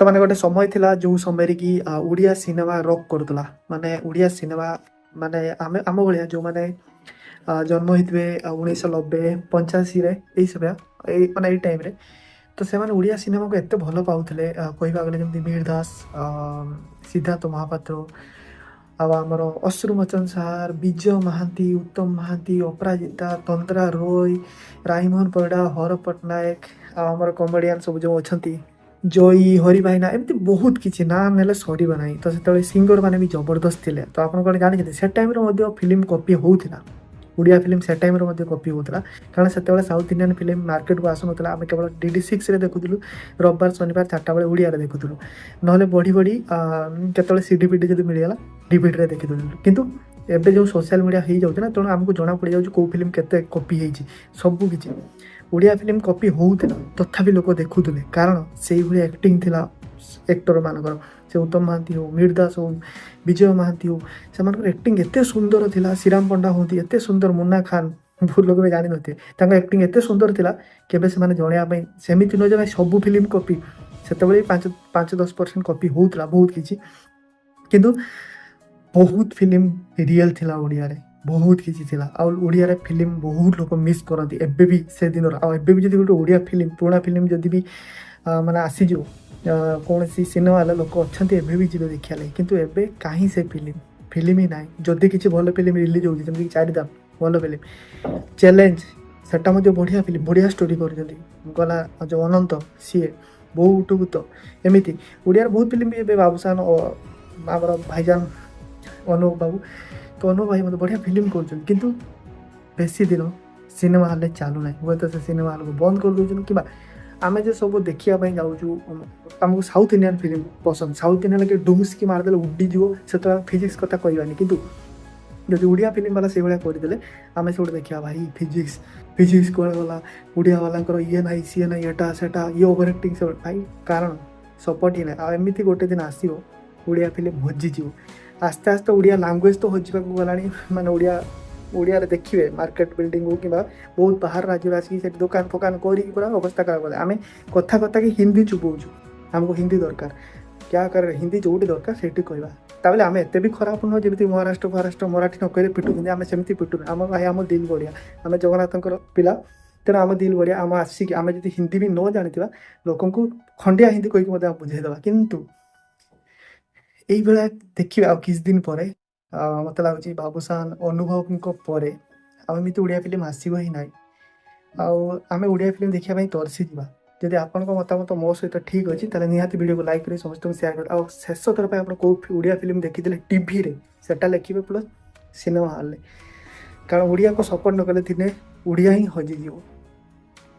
ତ ମାନେ ଗୋଟେ ସମୟ ଥିଲା, ଯେଉଁ ସମୟରେ କି ଓଡ଼ିଆ ସିନେମା ରକ୍ କରୁଥିଲା। ମାନେ ଓଡ଼ିଆ ସିନେମା ମାନେ ଆମେ ଆମ ଭଳିଆ ଯେଉଁମାନେ ଜନ୍ମ ହେଇଥିବେ 1990 85ରେ, ଏଇ ସମୟ, ଏଇ ମାନେ ଏଇ ଟାଇମ୍ରେ, ତ ସେମାନେ ଓଡ଼ିଆ ସିନେମାକୁ ଏତେ ଭଲ ପାଉଥିଲେ। କହିବାକୁ ଗଲେ ଯେମିତି ମିହିର ଦାସ, ସିଦ୍ଧାର୍ଥ ମହାପାତ୍ର, ଆଉ ଆମର ଅଶ୍ରୁମୋଚନ ସାର୍, ବିଜୟ ମହାନ୍ତି, ଉତ୍ତମ ମହାନ୍ତି, ଅପରାଜିତା, ତନ୍ଦ୍ରା ରୋୟ, ରାଇମୋହନ ପରିଡ଼ା, ହର ପଟ୍ଟନାୟକ, ଆଉ ଆମର କମେଡ଼ିଆନ୍ ସବୁ ଯେଉଁ ଅଛନ୍ତି, ଜୟୀ, ହରି ଭାଇନା, ଏମିତି ବହୁତ କିଛି ନାଁ ନେଲେ ସରିବ ନାହିଁ। ତ ସେତେବେଳେ ସିଙ୍ଗର ମାନେ ବି ଜବରଦସ୍ତ ଥିଲେ। ତ ଆପଣ କ'ଣ ଜାଣିଛନ୍ତି, ସେ ଟାଇମ୍ରେ ମଧ୍ୟ ଫିଲ୍ମ କପି ହେଉଥିଲା? ଓଡ଼ିଆ ଫିଲ୍ମ ସେ ଟାଇମ୍ରେ ମଧ୍ୟ କପି ହେଉଥିଲା, କାରଣ ସେତେବେଳେ ସାଉଥ୍ ଇଣ୍ଡିଆନ୍ ଫିଲ୍ମ ମାର୍କେଟକୁ ଆସୁନଥିଲା। ଆମେ କେବଳ ଡିଡି 6ରେ ଦେଖୁଥିଲୁ, ରବିବାର ଶନିବାର 4ଟା ବେଳେ ଓଡ଼ିଆରେ ଦେଖୁଥିଲୁ। ନହେଲେ ବଢ଼ି ବଢ଼ି କେତେବେଳେ ସିଡି ଫିଡି ଯଦି ମିଳିଗଲା, ଡିଭିଡ଼ିରେ ଦେଖିଦେଉଥିଲୁ। କିନ୍ତୁ ଏବେ ଯେଉଁ ସୋସିଆଲ ମିଡ଼ିଆ ହେଇଯାଉଛି ନା, ତେଣୁ ଆମକୁ ଜଣା ପଡ଼ିଯାଉଛି କେଉଁ ଫିଲ୍ମ କେତେ କପି ହେଇଛି, ସବୁ କିଛି। ଓଡ଼ିଆ ଫିଲ୍ମ କପି ହେଉଥିଲା, ତଥାପି ଲୋକ ଦେଖୁଥିଲେ, କାରଣ ସେଇଭଳି ଆକ୍ଟିଂ ଥିଲା ଆକ୍ଟର ମାନଙ୍କର। ସେ ଉତ୍ତମ ମହାନ୍ତି ହଉ, ମିହିର ଦାସ ହଉ, ବିଜୟ ମହାନ୍ତି ହଉ, ସେମାନଙ୍କର ଆକ୍ଟିଂ ଏତେ ସୁନ୍ଦର ଥିଲା। ଶ୍ରୀରାମ ପଣ୍ଡା ହୁଅନ୍ତି, ଏତେ ସୁନ୍ଦର। ମୁନ୍ନା ଖାନ, ବହୁତ ଲୋକ ବି ଜାଣିନଥିବେ, ତାଙ୍କ ଆକ୍ଟିଂ ଏତେ ସୁନ୍ଦର ଥିଲା, କେବେ ସେମାନେ ଜଣେଇବା ପାଇଁ ସେମିତି ନୁହେଁ ଯେ ଭାଇ ସବୁ ଫିଲ୍ମ କପି। ସେତେବେଳେ ବି 5-10% କପି ହେଉଥିଲା ବହୁତ କିଛି, କିନ୍ତୁ ବହୁତ ଫିଲ୍ମ ରିଏଲ୍ ଥିଲା ଓଡ଼ିଆରେ, ବହୁତ କିଛି ଥିଲା। ଆଉ ଓଡ଼ିଆରେ ଫିଲ୍ମ ବହୁତ ଲୋକ ମିସ୍ କରନ୍ତି ଏବେ ବି ସେ ଦିନର। ଆଉ ଏବେ ବି ଯଦି ଗୋଟେ ଓଡ଼ିଆ ଫିଲ୍ମ, ପୁରୁଣା ଫିଲ୍ମ ଯଦି ବି ମାନେ ଆସିଯିବ କୌଣସି ସିନେମା ହେଲେ, ଲୋକ ଅଛନ୍ତି ଏବେ ବି ଯିବେ ଦେଖିବା ଲାଗି। କିନ୍ତୁ ଏବେ କାହିଁ ସେ ଫିଲ୍ମ? ଫିଲ୍ମ ହିଁ ନାହିଁ। ଯଦି କିଛି ଭଲ ଫିଲ୍ମ ରିଲିଜ୍ ହେଉଛି, ଯେମିତିକି ଚାରିଧାମ ଭଲ ଫିଲ୍ମ, ଚ୍ୟାଲେଞ୍ଜ ସେଟା ମଧ୍ୟ ବଢ଼ିଆ ଫିଲ୍ମ, ବଢ଼ିଆ ଷ୍ଟୋରି କରୁଛନ୍ତି। ଗଲା ଯେଉଁ ଅନନ୍ତ, ସିଏ ବୋଉ ବୁଟୁ ଭୂତ, ଏମିତି ଓଡ଼ିଆର ବହୁତ ଫିଲ୍ମ ବି ଏବେ ବାବୁସାନ ଓ ଆମର ଭାଇଜାନ ଅନୁଭବ ବାବୁ, ତ ଅନୁଭବ ଭାଇ ମୋତେ ବଢ଼ିଆ ଫିଲ୍ମ କରୁଛନ୍ତି। କିନ୍ତୁ ବେଶୀ ଦିନ ସିନେମା ହଲ୍ରେ ଚାଲୁନାହିଁ। ହୁଏତ ସେ ସିନେମା ହଲ୍କୁ ବନ୍ଦ କରିଦେଉଛନ୍ତି, କିମ୍ବା ଆମେ ଯେ ସବୁ ଦେଖିବା ପାଇଁ ଯାଉଛୁ, ଆମକୁ ସାଉଥ୍ ଇଣ୍ଡିଆନ୍ ଫିଲ୍ମ ପସନ୍ଦ। ସାଉଥ୍ ଇଣ୍ଡିଆନ୍ କି ଡୁମ୍ସକି ମାରିଦେଲେ ଉଡ଼ିଯିବ, ସେତେବେଳେ ଫିଜିକ୍ସ କଥା କହିବାନି। କିନ୍ତୁ ଯଦି ଓଡ଼ିଆ ଫିଲ୍ମ ବାଲା ସେଇଭଳିଆ କରିଦେଲେ, ଆମେ ସେଗୁଡ଼ା ଦେଖିବା, ଭାଇ ଫିଜିକ୍ସ ଫିଜିକ୍ସ କୁଆଡ଼େ ଗଲା, ଓଡ଼ିଆ ବାଲାଙ୍କର ଇଏ ନାହିଁ, ସିଏ ନାହିଁ, ଏଟା ସେଟା, ଇଏ ଓଭର ଆକ୍ଟିଂ ସେ। ଭାଇ, କାରଣ ସପୋର୍ଟ ହିଁ ନାହିଁ। ଆଉ ଏମିତି ଗୋଟେ ଦିନ ଆସିବ, ଓଡ଼ିଆ ଫିଲ୍ମ ହଜିଯିବ ଆସ୍ତେ ଆସ୍ତେ। ଓଡ଼ିଆ ଲାଙ୍ଗୁଏଜ୍ ତ ହଜିବାକୁ ଗଲାଣି। ମାନେ ଓଡ଼ିଆରେ ଦେଖିବେ ମାର୍କେଟ ବିଲ୍ଡିଂ ହଉ କିମ୍ବା ବହୁତ ବାହାର ରାଜ୍ୟରୁ ଆସିକି ସେଠି ଦୋକାନ ଫୋକାନ କରିକି ପୁରା ଅବସ୍ଥା ଖରାପ କଲେ। ଆମେ କଥା କଥା କି ହିନ୍ଦୀ ଚୁବଉଛୁ, ଆମକୁ ହିନ୍ଦୀ ଦରକାର। କ୍ୟା କରେ, ହିନ୍ଦୀ ଯେଉଁଠି ଦରକାର ସେଇଠି କହିବା। ତାହେଲେ ଆମେ ଏତେ ବି ଖରାପ ନୁହଁ, ଯେମିତି ମହାରାଷ୍ଟ୍ର ଫହାରାଷ୍ଟ୍ର ମରାଠୀ ନ କହିଲେ ପିଟୁଛନ୍ତି, ଆମେ ସେମିତି ପିଟୁନୁ। ଆମ ଭାଇ, ଆମ ଦିଲ୍ ବଢ଼ିଆ, ଆମେ ଜଗନ୍ନାଥଙ୍କର ପିଲା, ତେଣୁ ଆମ ଦିଲ୍ ବଢ଼ିଆ। ଆମ ଆସିକି ଆମେ ଯଦି ହିନ୍ଦୀ ବି ନ ଜାଣିଥିବା, ଲୋକଙ୍କୁ ଖଣ୍ଡିଆ ହିନ୍ଦୀ କହିକି ମଧ୍ୟ ଆମେ ବୁଝେଇଦେବା। କିନ୍ତୁ ଏଇଭଳିଆ ଦେଖିବେ ଆଉ କିଛି ଦିନ ପରେ, ମୋତେ ଲାଗୁଛି ବାବୁସାନ ଅନୁଭବଙ୍କ ପରେ ଆଉ ଏମିତି ଓଡ଼ିଆ ଫିଲ୍ମ ଆସିବ ହିଁ ନାହିଁ। ଆଉ ଆମେ ଓଡ଼ିଆ ଫିଲ୍ମ ଦେଖିବା ପାଇଁ ତରସିଯିବା। ଯଦି ଆପଣଙ୍କ ମତାମତ ମୋ ସହିତ ଠିକ୍ ଅଛି, ତାହେଲେ ନିହାତି ଭିଡ଼ିଓକୁ ଲାଇକ୍ କରି ସମସ୍ତଙ୍କୁ ସେୟାର କରିବେ। ଆଉ ଶେଷ ଥର ପାଇଁ ଆପଣ କେଉଁ ଓଡ଼ିଆ ଫିଲ୍ମ ଦେଖିଥିଲେ ଟିଭିରେ, ସେଟା ଲେଖିବେ, ପ୍ଲସ୍ ସିନେମା ହଲ୍ରେ। କାରଣ ଓଡ଼ିଆକୁ ସପୋର୍ଟ ନ କଲେ ଦିନେ ଓଡ଼ିଆ ହିଁ ହଜିଯିବ।